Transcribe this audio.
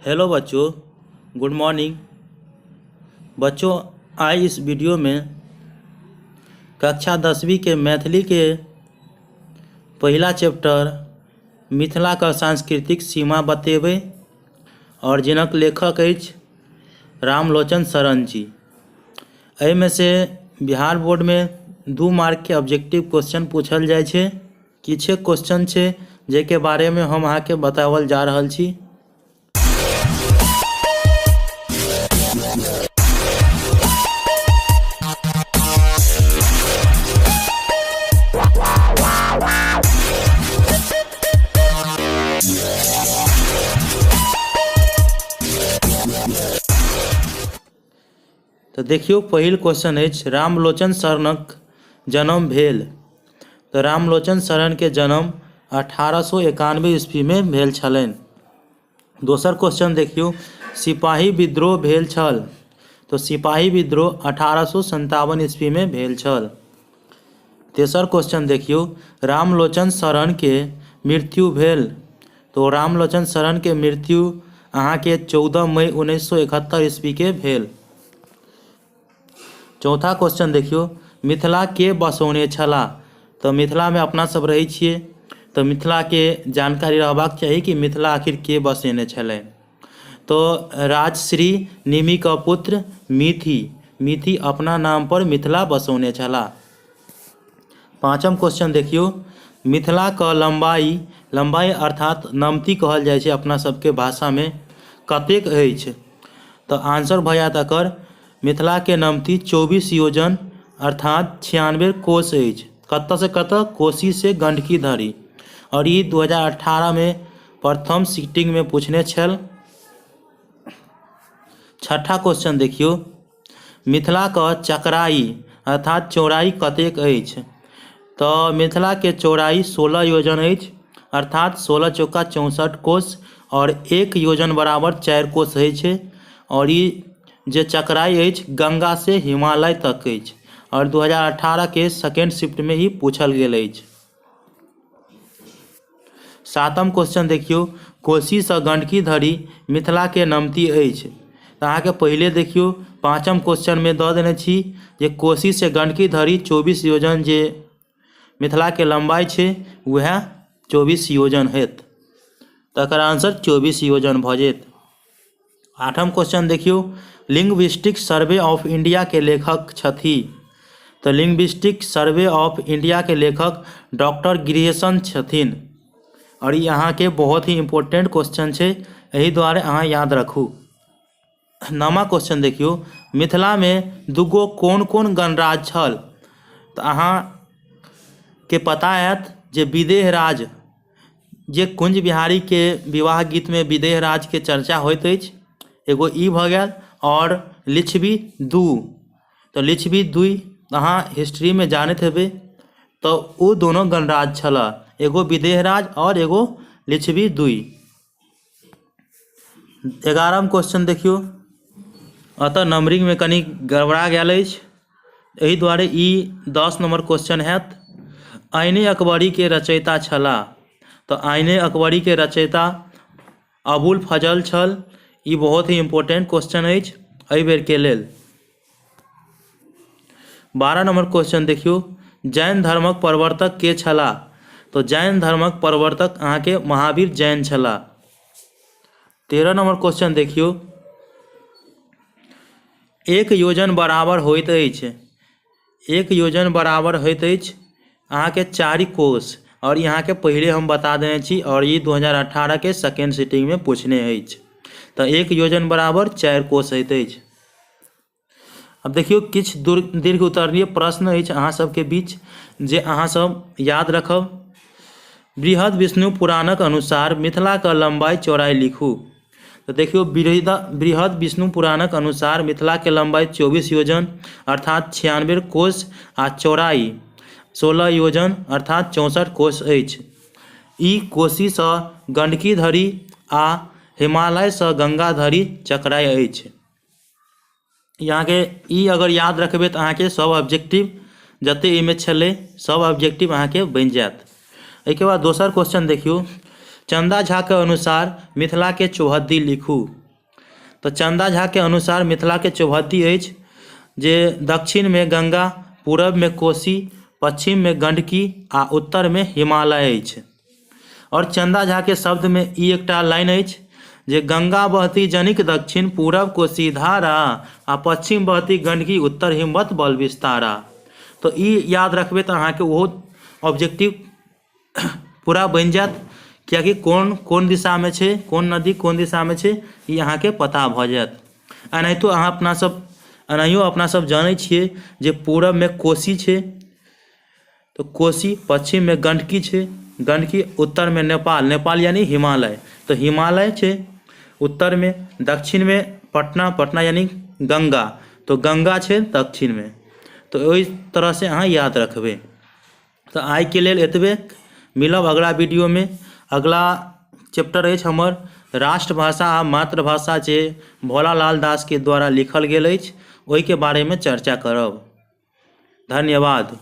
Hello बच्चों, good morning बच्चों। आइ इस वीडियो में कक्षा 10वीं के मैथिली के पहिला चैप्टर मिथिला का सांस्कृतिक सीमा बतेबै और जिनक लेखक अछि रामलोचन शरण जी। एहिमे से बिहार बोर्डमे 2 मार्कके ऑब्जेक्टिव क्वेश्चन पूछल जाइ छै। किछे क्वेश्चन छै जाहिके बारेमे हम अहाँके बताओल जा रहल छी। तऽ देखियौ, पहिल क्वेश्चन अछि, रामलोचन शरणक जन्म भेल। तऽ रामलोचन शरणके जन्म 1891 ईस्वीमे भेल छलनि। दोसर क्वेश्चन देखियौ, सिपाही विद्रोह भेल छल। तऽ सिपाही विद्रोह 1857 ईस्वीमे भेल छल। तेसर क्वेश्चन देखियौ, रामलोचन शरणके मृत्यु भेल। तऽ रामलोचन शरणके मृत्यु अहाँके 14 मई 1971 ईस्वीके भेल। चौथा क्वेश्चन देखियौ, मिथिला के बसौने छलाह। तऽ मिथिलामे अपना सब रहै छियै तऽ मिथिलाके जानकारी रहबाक चाही कि मिथिला आखिर के बसेने छलै। तऽ राजश्री निमिके पुत्र मिथि, मिथि अपना नाम पर मिथिला बसौने छलाह। पाँचम क्वेश्चन देखियौ, मिथिलाके लम्बाइ, लम्बाइ अर्थात नमती कहल जाइ छै अपना सबके भाषामे, कतेक अछि? तऽ आंसर भऽ जायत एकर, मिथिलाके नमती 24 योजन अर्थात 96 कोस अछि। कतऽसँ कतऽ? कोसीसँ गण्डकी धरि। आओर ई 2018मे प्रथम सिटिंगमे पूछने छल। छठा क्वेश्चन देखियौ, मिथिलाके चकराइ अर्थात चौड़ाइ कतेक अछि? तऽ मिथिलाके चौड़ाइ 16 योजन अछि, अर्थात 16 चौका 64 कोस, आओर 1 योजन बराबर 4 कोस होइ छै। आओर ई जे चकराइ अछि गंगा से हिमालय तक अछि, आओर 2018 के सेकेंड शिफ्टमे ई पूछल गेल अछि। सातम क्वेश्चन देखियौ, कोसीसँ गण्डकी धरि मिथिलाके नमती अछि। तऽ अहाँके पहिले देखियौ पाँचम क्वेश्चनमे दऽ देने छी जे कोसीसँ गण्डकी धरि 24 योजन जे मिथिलाके लम्बाइ छै उएह 24 योजन हैत। तकर आंसर 24 योजन भऽ जायत। आठम क्वेश्चन देखियौ, लिंग्विस्टिक सर्वे ऑफ इंडिया के लेखक छथि। तऽ लिंग्विस्टिक सर्वे ऑफ इंडिया के लेखक डॉक्टर ग्रियर्सन छथिन। आओर ई अहाँके बहुत ही इम्पोर्टेंट क्वेश्चन छै, एहि दुआरे अहाँ याद रखू। नौमा क्वेश्चन देखियौ, मिथिलामे दूगो कोन कोन गणराज्य छल? तऽ अहाँके पता हैत जे विदेह राज, जे कुञ्ज बिहारीके विवाह गीतमे विदेह राजके चर्चा होइत अछि, एगो ई भऽ गेल, आओर लिच्छवी दू। तऽ लिच्छवी दुइ अहाँ हिस्ट्रीमे जानैत हेबै। तऽ ओ दोनो गणराज्य छलए, एगो विदेह राज आओर एगो लिच्छवी दुइ। 11म क्वेश्चन देखियौ, एतऽ नंबरिंगमे कनि गड़बड़ा गेल अछि, एहि दुआरे ई 10 नंबर क्वेश्चन हैत। आइने अकबरीके रचयिता छलाह। तऽ आइने अकबरीके रचयिता अबुल फजल छल। ई बहुत ही इम्पोर्टेंट क्वेश्चन अछि एहि बेरके लेल। 12 नंबर क्वेश्चन देखियौ, जैन धर्मक प्रवर्तक के छलाह? तऽ जैन धर्मक प्रवर्तक अहाँके महावीर जैन छलाह। 13 नंबर क्वेश्चन देखियौ, 1 योजन बराबर होइत अछि। 1 योजन बराबर होइत अछि अहाँके 4 कोस, आओर अहाँके पहिले हम बता देने छी, आओर ई 2018 के सेकेंड सिटिंगमे पूछने अछि। तऽ 1 योजन बराबर 4 कोस होइत अछि। अब देखियौ, किछु दीर्घ उत्तरीय प्रश्न अछि अहाँ सबके बीच जे अहाँ सब याद रखब। बृहद विष्णु पुराणक अनुसार मिथिलाके लम्बाइ चौड़ाइ लिखू। तऽ देखियौ, बृहद विष्णु पुराणक अनुसार मिथिलाके लम्बाइ 24 योजन अर्थात 96 कोस आ चौड़ाइ 16 योजन अर्थात 64 कोस अछि। ई कोसीसँ गण्डकी धरि आ हिमालयसँ गंगा धरि चकराइ अछि। अहाँके ई अगर याद रखबै तऽ अहाँके सब ऑब्जेक्टिव जते एहिमे छलै सब ऑब्जेक्टिव अहाँके बनि जायत। एहिके बाद दोसर क्वेश्चन देखियौ, चन्दा झाके अनुसार मिथिलाके चौहद्दी लिखू। तऽ चन्दा झाके अनुसार मिथिलाके चौहद्दी अछि जे दक्षिणमे गंगा, पूरबमे कोसी, पश्चिममे गंडकी आ उत्तरमे हिमालय अछि। आओर चन्दा झाके शब्दमे ई एकटा लाइन अछि जे गंगा बहती जनिक दक्षिण, पूरब कोसी धारा आ पश्चिम बहती गंडकी, उत्तर हिमवत बल विस्तारा। तऽ ई याद रखबै तऽ अहाँके ओहो ऑब्जेक्टिव पूरा बनि जायत, किएकि कोन कोन दिशामे छै, कोन नदी कोन दिशामे छै, ई अहाँके पता भऽ जायत। एनाहितो अहाँ अपना सब एनाहियो अपना सब जानै छियै जे पूरबमे कोसी छै तऽ कोसी, पश्चिममे गण्डकी छै गण्डकी, उत्तरमे नेपाल, नेपाल यानि हिमालय, तऽ हिमालय छै उत्तरमे, दक्षिणमे पटना, पटना यानि गंगा, तऽ गंगा छै दक्षिणमे। तऽ ओहि तरहसँ अहाँ याद रखबै। तऽ आइके लेल एतबे, मिलब अगला वीडियोमे। अगला चैप्टर अछि हमर राष्ट्रभाषा आ मातृभाषा जे भोला लाल दासके द्वारा लिखल गेल अछि, ओहिके बारेमे चर्चा करब। धन्यवाद।